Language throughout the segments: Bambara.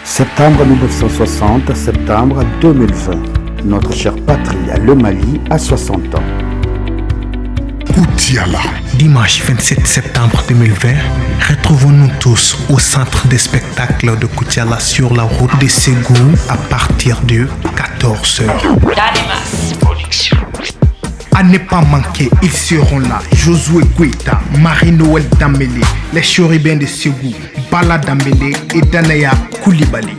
Septembre 1960, septembre 2020. Notre chère patrie, le Mali, a 60 ans. Koutiala. Dimanche 27 septembre 2020, retrouvons-nous tous au centre des spectacles de Koutiala sur la route de Ségou à partir de 14h. À ne pas manquer, ils seront là. Josué Goïta, Marie-Noël Dambélé, les chérubins de Ségou, Bala Dambélé et Danaya Koulibaly.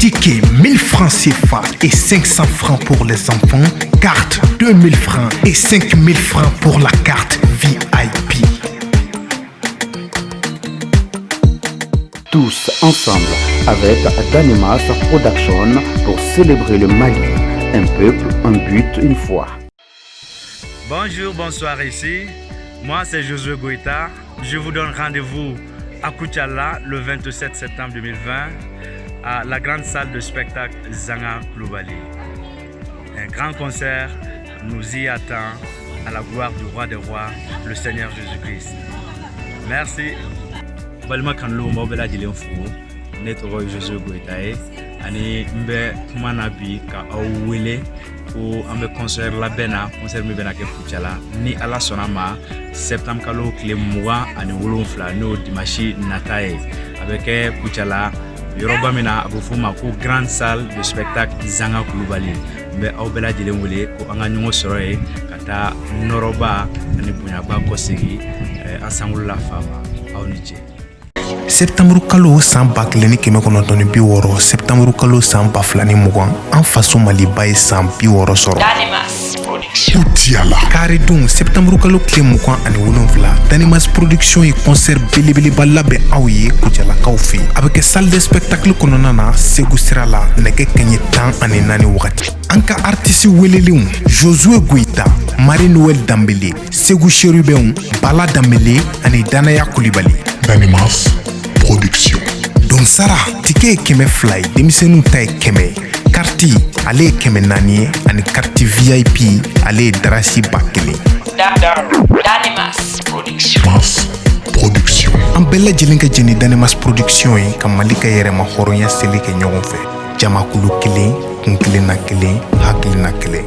Ticket 1000 francs CFA et 500 francs pour les enfants. Carte 2000 francs et 5000 francs pour la carte VIP. Tous ensemble avec Danemas Production pour célébrer le Mali. Un peuple, un but, une foi. Bonjour, bonsoir ici. Moi, c'est Josué Goïta. Je vous donne rendez-vous à Koutiala le 27 septembre 2020 à la grande salle de spectacle Zanga Coulibaly. Un grand concert nous y attend à la gloire du roi des rois, le Seigneur Jésus-Christ. Merci. Balima kanulenw, b'aw bɛɛ lajɛlen fo. Ne tɔgɔ ye Josué Goïta ye ani n bɛ kuma na bi ka aw wele ko an bɛ concert labɛn na, concert min bɛna kɛ Kucala ni Ala sɔnna ma, septembre kalo tile 27, n'o dimanche nata ye. A bɛ kɛ Kucala yɔrɔba min na, a bɛ f'o ma ko grande salle de spectacle Zanga Coulibaly. N bɛ aw bɛɛ lajɛlen wele ko an ka ɲɔgɔn sɔrɔ yen ka taa nɔrɔba ani bonyaba kɔsegi an sankolola fa ma. Aw ni ce. Septembre kalo san 1960, septembre kalo san 2020, an faso Maliba ye san 60 sɔrɔ. Koutiala. Karidon septembre kalo tile 27, Danimas Production ye concert belebeleba labɛn aw ye Kucalakaw fɛ yen. A bɛ kɛ salle de spectacle kɔnɔna na Segu sira la, nɛgɛ kaɲɛ 14 wagati. An ka artiste welelenw: Josué Goïta, Marie-Noël Dambélé, Segu Chérubinw, Bala Dambélé ani Danaya Coulibaly. Danimas Production. Don sara ticket ye 200 ye, denmisɛnninw ta ye 100 ye. Carte ale ye 400 ye ani carte VIP ale ye darasi 1000. Danimas Production. An bɛɛ lajɛlen ka jɛ ni Danimas Production ye ka Mali ka yɛrɛma hɔrɔnya seli kɛ ɲɔgɔn fɛ, jamakulu kelen, kun kelen na kelen, hakilina kelen.